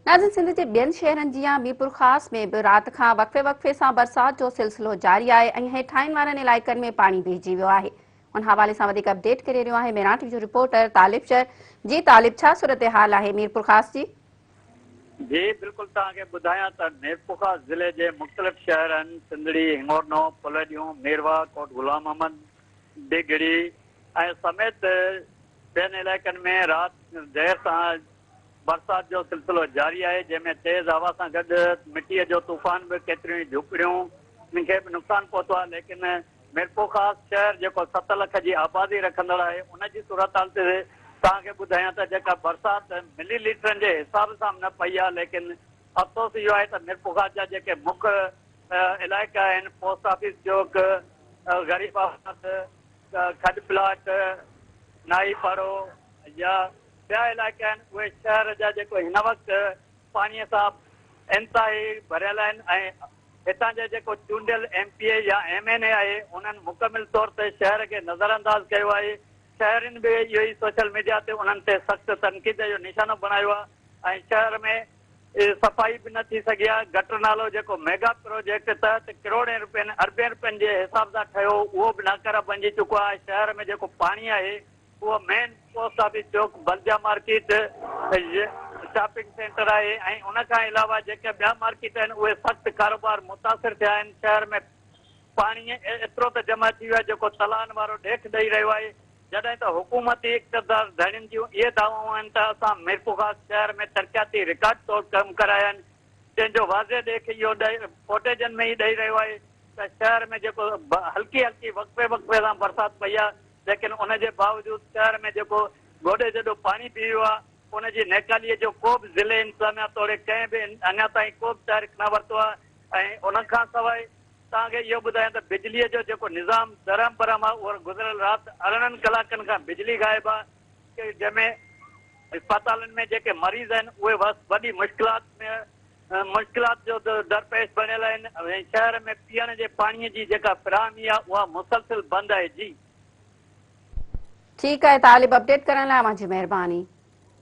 ناظرين سنڌ جي ٻين شهرن جيان ميرپورخاص ۾ به رات کان وقفي وقفي سان برسات جو سلسلو جاري آهي ۽ هيٺاهين وارن علائقن ۾ پاڻي بيهجي ويو آهي ان حوالي سان وڌيڪ اپڊيٽ ڪري رهيو آهي ميران ٽي وي جو رپورٽر طالب شر جي طالب ڇا صورتحال آهي ميرپورخاص جي. جي بلڪل توهان کي ٻڌايان ته ميرپورخاص ضلعي جي مختلف شهرن سنڌڙي، هڱورنو، پليڏيون، ميرواهه، ڪوٽ غلام محمد، ڊگهڙي ۽ سميت ٻين علائقن ۾ رات دير سان برسات جو سلسلو جاري آهي جنهن ۾ تيز هوا سان گڏ مٽيء جو طوفان به ڪيتريون ئي جهوپڙيون کي به نقصان پهتو آهي ليڪن ميرپورخاص شهر جيڪو 7 لک جي آبادي رکندڙ آهي ان جي صورتحال تي توهان کي ٻڌايان ته جيڪا برسات ملي ليٽرن جي حساب سان به نه پئي آهي ليڪن افسوس اهو آهي ته ميرپورخاص جا جيڪي مک علائقا آهن پوسٽ آفيس چوڪ، غريب آباد، کڏ پلاٽ، نائي پاڙو يا ٻيا علائقا آهن اهي شهر جا جيڪو هن وقت پاڻي سان انتهائي ڀريل آهن ۽ هتان جا جيڪو چونڊيل ايم پي اي يا ايم اين اي آهي انهن مڪمل طور تي شهر کي نظر انداز ڪيو آهي شهرين به اهو ئي سوشل ميڊيا تي انهن تي سخت تنقيد جو نشانو بڻايو آهي ۽ شهر ۾ صفائي به نه ٿي سگهي آهي گٽر نالو جيڪو ميگا پروجيڪٽ تحت ڪروڙين روپين اربين روپين جي حساب سان ٺهيو اهو به ناڪاره بنجي چڪو آهي شهر ۾ جيڪو پاڻي آهي اهو مين پوسٽ آفيس چوڪ، بلديا مارڪيٽ، شاپنگ سينٽر آهي ۽ ان کان علاوه جيڪي ٻيا مارڪيٽ آهن اهي سخت ڪاروبار متاثر ٿيا آهن، شهر ۾ پاڻي ايترو ته جمع ٿي ويو آهي جيڪو تلائن وارو ڏيک ڏئي رهيو آهي، جڏهن ته حڪومتي اقتدار ڌڻين جون اهي دعوائون آهن ته اسان ميرپورخاص شهر ۾ ترقياتي رڪارڊ ٽوڙ ڪم ڪرايا آهن، جنهن جو واضح ڏيک اهو فوٽيجن ۾ ئي ڏئي رهيو آهي ته شهر ۾ جيڪو هلڪي هلڪي وقفي وقفي سان برسات پئي آهي ليڪن ان جي باوجود شهر ۾ جيڪو گوڏي جيڏو پاڻي بيهي ويو آهي ان جي نيڪاليء جو ڪو به ضلعي انتظاميا توڙي ڪنهن به اڃا تائين ڪو به تحرڪ نه ورتو آهي ۽ ان کان سواء توهان کي اهو ٻڌايان ته بجليء جو جيڪو نظام درهم برهم آهي اهو گذريل رات 18 ڪلاڪن کان بجلي غائب آهي جنهن ۾ اسپتالن ۾ جيڪي مريض آهن اهي وڏي مشڪلات ۾ مشڪلات جو درپيش بڻيل آهن ۽ شهر ۾ پيئڻ جي پاڻي جي جيڪا فراهمي آهي اها مسلسل بند آهي جي. ٺيڪ آهي طالب اپڊيٽ ڪرڻ لاء اوهان جي مهرباني.